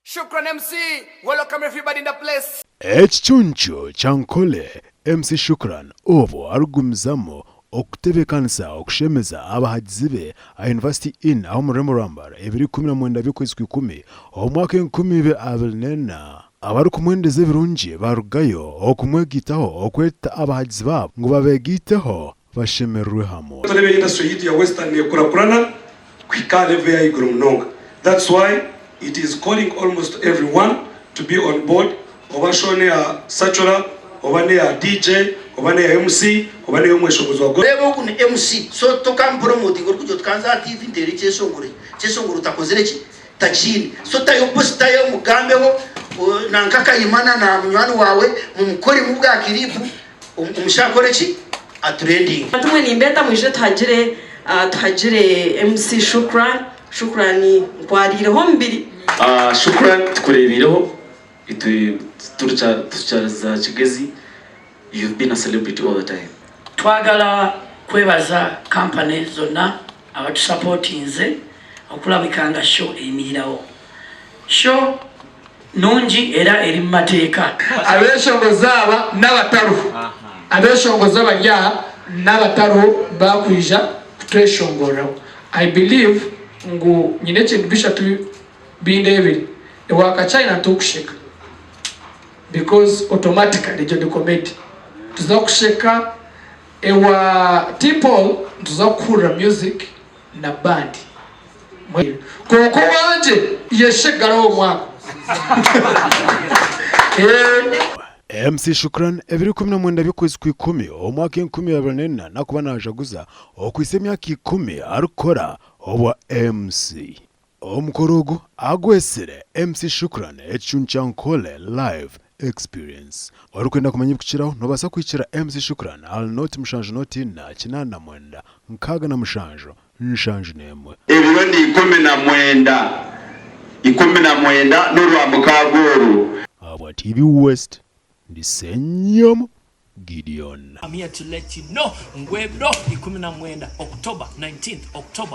Shukran MC, welcome everybody in the place. Ekicuncu kya Nkole, MC Shukran obwo arikugumizamu okutebeekanisa okushemeza abahagizi be aha University Inn ah'omu rurembo rwa Mbarara ebiro 19 by'okwezi kw'ikumi omu mwaka 2024. Abarikumwendeza ebirungi barugayo okumwegaitaho okweta abahagizi baabo ngu babegaiteho bashemererwe hamwe. Tureebe industry yaitu ya western nekurakurana kuhika aha level eyahaiguru munonga that's why it is calling almost everyone to be on board oba show neya secular oba neya DJ oba neya MC oba neyomweshongozi wa gospel. Reeba ogu ni MC so tokamupromotinga orikugira oti kanze aha TV nteere ekyeshongoro eki. Ekyeshongoro takozire ki? Takiine. So tayo posita ye omugambeho nanka Kayimana na munywani waawe mumukoremu bwa kiripu omushaija akore ki? Aturendinge. Bantu mwe nimbeeta mwije tuhagire tuhagire MC Shukran. Shukran nkwariireho omubiri. Shukran tukureebiireho itwe turukyari Kigezi you've been a celebrity all the time. Twagala kwebaza company zonna abatusapotinze okulabika nga show eyimirirawo. Show nungi era eri mumateeka. Abeshongozi aba n'abatariho. Abeshongozi abari aha n'abatariho bakwija kutweshongoreraho. I believe ngu nyine ekintu bishatu bindeebire. Ewa Kachina nitukusheka because automatically egyo ni comedy. Nituza kusheka, ewa T-Paul nituza kuhurira music na band. Kwonka owangye yeshegaraho omwaka. MC Shukran ebiro 19 by'okwezi kw'ikumi omwaka 2024 nakuba najaguza okuhitsya emyaka ikumi arikukora obwa MC. Omukoro ogu agwetsire MC Shukran ekicuncu kya Nkole Live Experience. Orikwenda kumanya ebikukiraho nobaasa kuhikira MC Shukran ahari nooti mushanju nooti ina kinaana na mwenda nkaaga na mushanju 71. Ebiro ni 19, 19 n'Orwamukaaga oru. Ahabwa TV West, ndi Ssenyomo Gideon. I'm here to let you know ngu ebiro 19 October, 19th October.